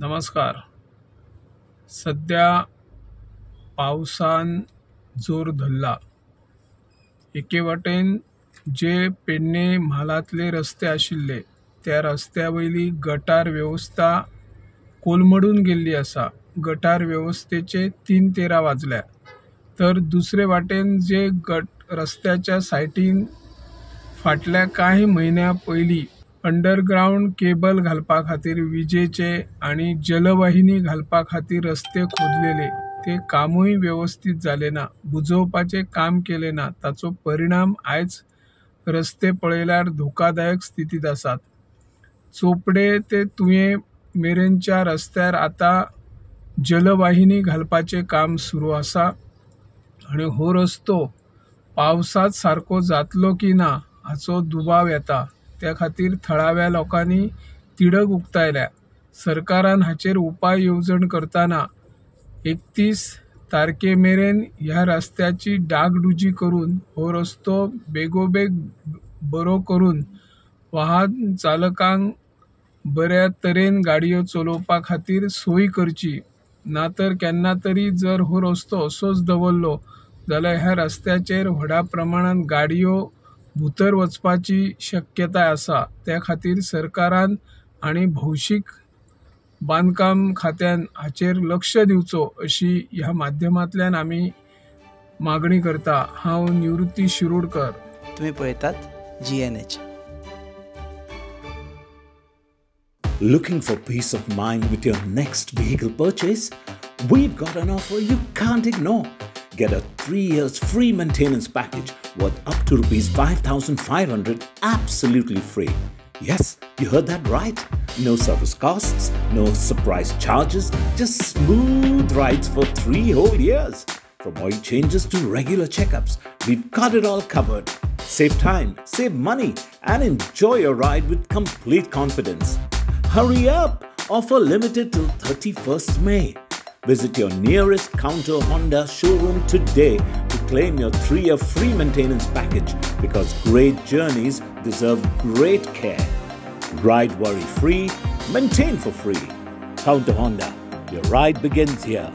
नमस्कार. सद्या पावसान जोर धरला. एके वाटेन जे पेडणे म्हालांतले रस्ते आशिल्ले त्या रस्त्या वयली गटार वेवस्था कोलमडून गेल्ली आसा. गटार वेवस्थेचे 3:13 वाजल्या. तर दुसरे वाटेन जे रस्त्याच्या सायटीन फाटल्या कांय म्हयन्या पयलीं अंडरग्रावंड केबल घालपा खातीर विजेचे आनी जलवाहिनी घालपा खातीर रस्ते खोदलेले ते कामूय वेवस्थीत जालें ना, बुजोवपाचें काम केलें ना. ताचो परिणाम आयज रस्ते पळयल्यार धोकादायक स्थितींत आसात. चोपडे ते तुयें मेरेनच्या रस्त्यार आतां जलवाहिनी घालपाचें काम सुरू आसा आनी हो रस्तो पावसांत सारको जातलो की ना हाचो दुबाव येता. त्या खातीर थळाव्या लोकांनी तिडक उक्तायल्या. सरकारान हाचेर उपाय येवजण करतना 31 तारखे मेरेन ह्या रस्त्याची डागडुजी करून हो रस्तो बेगोबेग बरो करून वाहन चालकांक बऱ्या तरेन गाडयो चलोवपा खातीर सोय करची. ना तर केन्ना तरी जर हो रस्तो असोच दवरलो जाल्यार ह्या रस्त्याचेर व्हडा प्रमाणांत गाडयो भितर वचपाची शक्यताय आसा. त्या खातीर सरकारान आनी भौशीक बांदकाम खात्यान हाचेर लक्ष दिवचो अशी ह्या माध्यमांतल्यान आमी मागणी करता. हांव निवृत्ती शिरोडकर. तुम्ही पळयतात GNH. Looking for peace of mind with your next vehicle purchase? We've got an offer you can't ignore. Get a 3 years free maintenance package worth up to Rs 5,500 absolutely free. Yes, you heard that right. No service costs, no surprise charges, just smooth rides for 3 whole years. From oil changes to regular checkups, we've got it all covered. Save time, save money, and enjoy your ride with complete confidence. Hurry up! Offer limited till 31st May. Visit your nearest Counter Honda showroom today to claim your 3-year free maintenance package, because great journeys deserve great care. Ride worry-free, maintain for free. Counter Honda, your ride begins here.